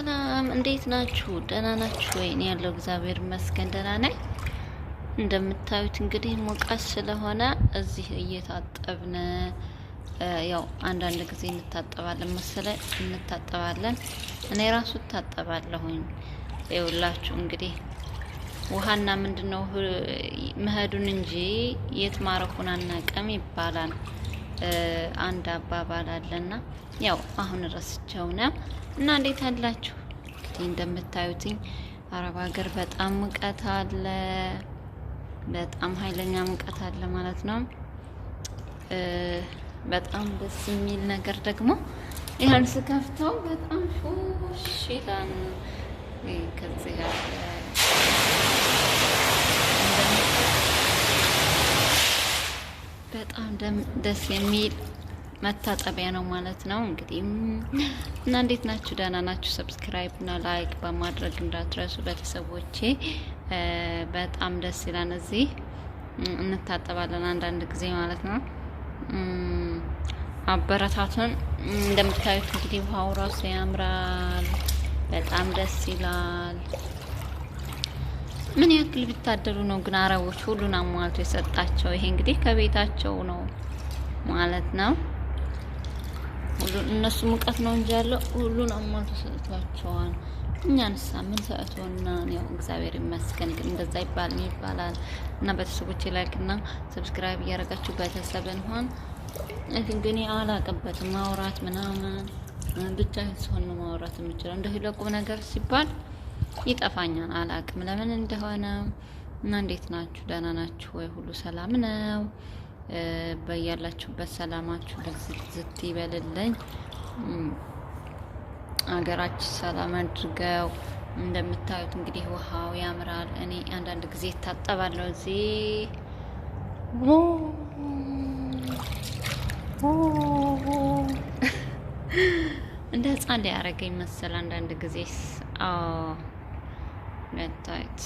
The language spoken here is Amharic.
ሰላም እንዴት ናችሁ? ደህና ናችሁ ወይ? እኔ ያለው እግዚአብሔር ይመስገን ደህና ነኝ። እንደምታዩት እንግዲህ ሙቀት ስለሆነ እዚህ እየታጠብን፣ ያው አንዳንድ ጊዜ እንታጠባለን መሰለኝ፣ እንታጠባለን። እኔ ራሱ እታጠባለሁኝ። ይኸውላችሁ እንግዲህ ውሃና ምንድነው መሄዱን እንጂ የት ማረፉን አናውቅም ይባላል። አንድ አባባል አለና ያው አሁን ረስቸው ነው። እና እንዴት አላችሁ? እንግዲህ እንደምታዩትኝ አረብ ሀገር በጣም ሙቀት አለ። በጣም ኃይለኛ ሙቀት አለ ማለት ነው። በጣም ደስ የሚል ነገር ደግሞ ይህን ስከፍተው በጣም ሹሽ ይላል። ከዚህ ጋር በጣም ደስ የሚል መታጠቢያ ነው ማለት ነው። እንግዲህ እና እንዴት ናችሁ? ደህና ናችሁ? Subscribe እና like በማድረግ እንዳትረሱ ቤተሰቦቼ። በጣም ደስ ይላል። እዚህ እንታጠባለን አንዳንድ ጊዜ ማለት ነው። አበረታቱን። እንደምታዩት እንግዲህ ውሃው ራሱ ያምራል። በጣም ደስ ይላል። ምን ያክል ቢታደሉ ነው ግን አረቦች ሁሉን አሟልቶ የሰጣቸው። ይሄ እንግዲህ ከቤታቸው ነው ማለት ነው። ሁሉን እነሱ ሙቀት ነው እንጂ ያለው ሁሉን አሟልቶ ሰጥቷቸዋል። እኛንሳ ምን ሰጥቶና? ያው እግዚአብሔር ይመስገን፣ ግን እንደዛ ይባል ይባላል። እና ቤተሰቦቼ like እና subscribe እያደረጋችሁ ቤተሰብ እንሆን። ግን አላውቅበትም ማውራት ምናምን፣ ብቻ ሲሆን ነው ማውራት የምችለው። እንደው ለቁም ነገር ሲባል ይጠፋኛል፣ አላውቅም ለምን እንደሆነ። እና እንዴት ናችሁ? ደህና ናችሁ ወይ? ሁሉ ሰላም ነው? በያላችሁበት ሰላማችሁ ብዝት ይበልልኝ። ሀገራችን ሰላም አድርገው። እንደምታዩት እንግዲህ ውሃው ያምራል። እኔ አንዳንድ ጊዜ እታጠባለሁ እዚህ። እንደ ህፃን ሊያደርገኝ መሰል አንዳንድ ጊዜ መታየት።